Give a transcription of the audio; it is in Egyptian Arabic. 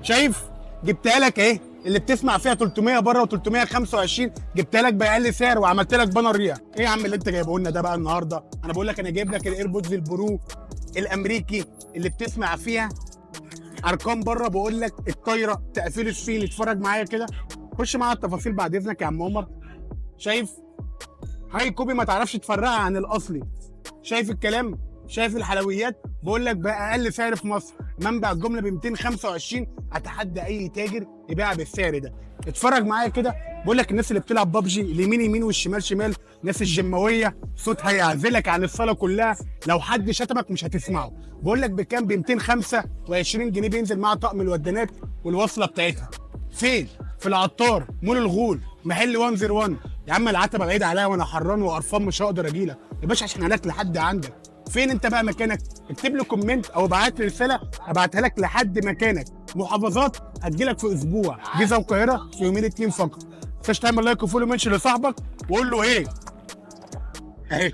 شايف؟ جبتها لك اهي، اللي بتسمع فيها 300 بره و325، جبتها لك باقل سعر وعملت لك banner ليها. ايه يا عم اللي انت جايبه لنا ده بقى النهارده؟ انا بقول لك انا جايب لك ال AirPods ال Pro الامريكي اللي بتسمع فيها ارقام بره. بقول لك الطايره، تقفيل الصين. اتفرج معايا كده، خش معايا التفاصيل بعد اذنك يا عم عمر. شايف؟ high copy ما تعرفش تفرقها عن الاصلي. شايف الكلام؟ شايف الحلويات؟ بقول لك باقل سعر في مصر، منبع الجملة ب 225. اتحدى اي تاجر يبيعها بالسعر ده. اتفرج معايا كده، بقول لك الناس اللي بتلعب بابجي، اليمين يمين والشمال شمال، الناس الجماويه، صوت هيعزلك عن الصاله كلها، لو حد شتمك مش هتسمعه. بقول لك بكام؟ ب 225 جنيه. بينزل مع طقم الودانات والوصله بتاعتها. فين؟ في العطار، مول الغول، محل 101. يا عم العتبة بعيد عليا وانا حران وقرفان مش هقدر اجيلك يا باشا، عشان هناك لحد عندك. فين انت بقى مكانك؟ اكتب لي comment او ابعت لي رسالة ابعتها لك لحد مكانك. محافظات هتجيلك في اسبوع، جيزه والقاهره في يومين اتنين فقط. ما تنساش تعمل like و follow، mention لصاحبك وقول له ايه اهي.